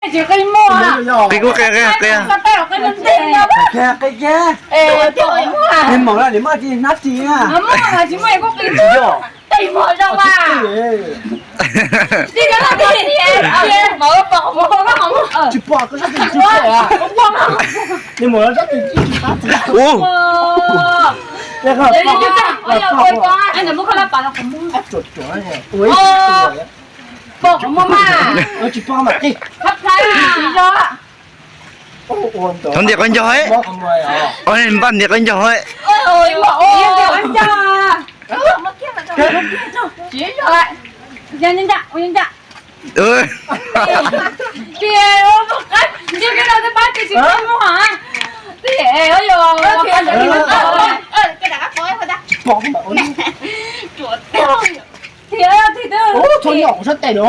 Qi kuj qi, qi, qi. Qi, qi, qi. Nws maum lawm nws muaj tsis hnab ris na. Tsis pom koj sab tes tsis pom. Nws maum lawm sab tes tsis pom. Ua, tsuam tsuam. Pom qhov muag mas. Tsis pom mas qi. Thov ntiam qhov ncauj, npaj ntiam qhov ncauj. Tsis pom mas. Ua, txhua nyuam kuv sab tes no.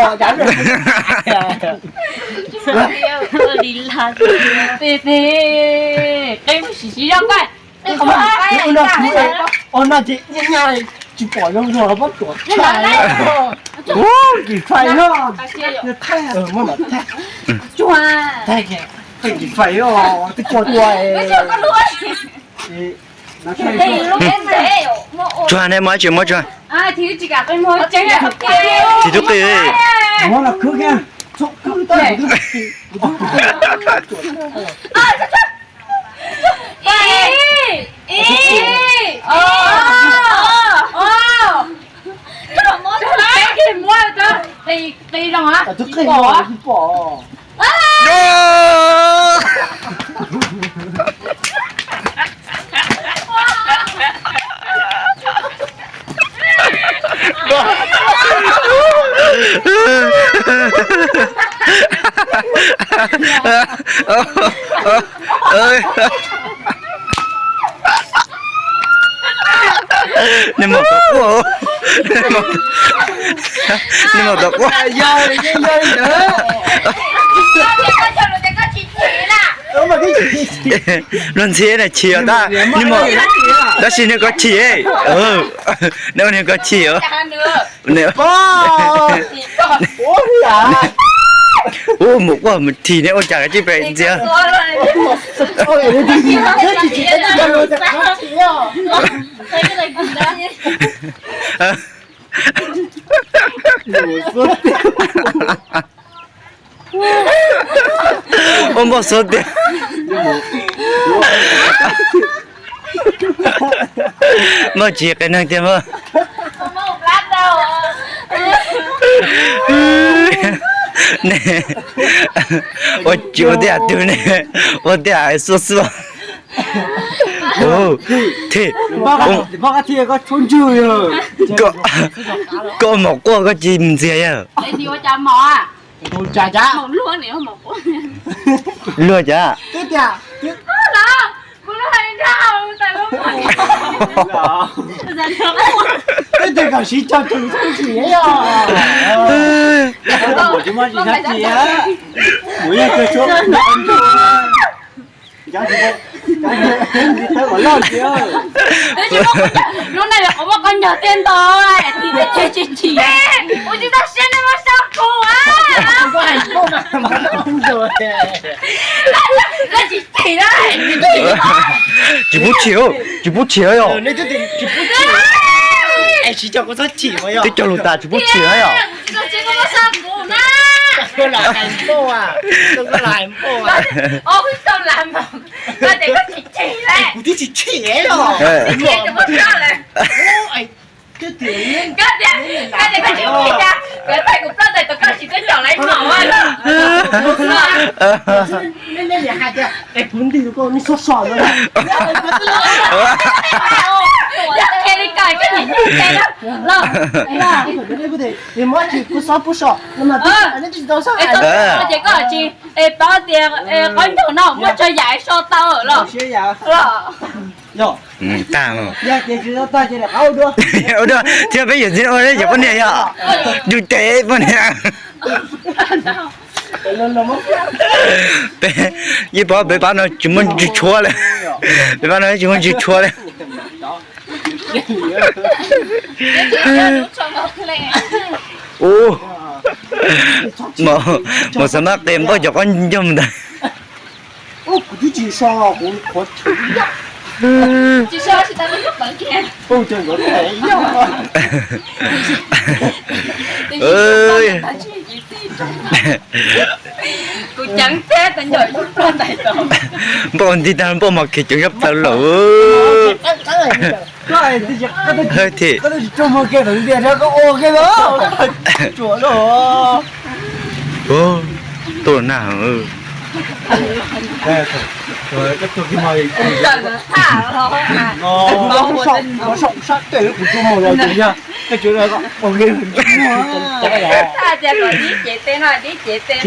Tes, tes, qe mus sim siv zog koj. Ua no ces nyaj nyaj tsis pom zoo zoo los pab tuam tshaj. Ua, kis fais no. Thaij, muab mam thaij. Thaij kis fais os, twb kua tua. Tsuag ne, muab tsis muab tsuag. Tsis tub qi. Qi zoo a. Tsis pom. Nws maum tau quaj, nws maum tau quaj. Luag ntxhi na chim os tab, tab sis nws kov chim, nws ua nws kov chim os. Ub, mus quaj mus chim ne ua cas kav tsij pem ntxias. Ua npoj xuab tiag. Npoj tsis qe neeg tiag npoj. Ua tsis ua tej yam twg ne, ua tej yam xuaj xuaj. Thij, koj maum quaj koj tsis ntxias yawg. Luag cas? Twb tias kom siv tso tso tsis os. Mus yog tso tso. Lub neej qhov muaj koj nyog thiaj nto, tsis chim, ua tsis tau siab nej muab sau kuv. Tsis pub chim, tsis pub chim yog. Twb cog lus tas tsis pub chim yog. Kuv twb tsis chim os. Es paub tias qhov ncauj no muaj tso yam so tau los. Tag. Ua dua, thiab peb yuav ntxiv ua yog poj niam yog. Yus tes poj niam. Yeej paub peb pab no tsis muaj ntsis tshuav li. Peb pab no tsis muaj ntsis tshuav li. Ub. Mus xav mab qe npauj cov qaub ncaug ntawd. Npauj nti tag npauj mas khiav ceev zaj plaws lawm. Hawb thiab. Tuaj na. Tias kom dib cev teb no, dib cev teb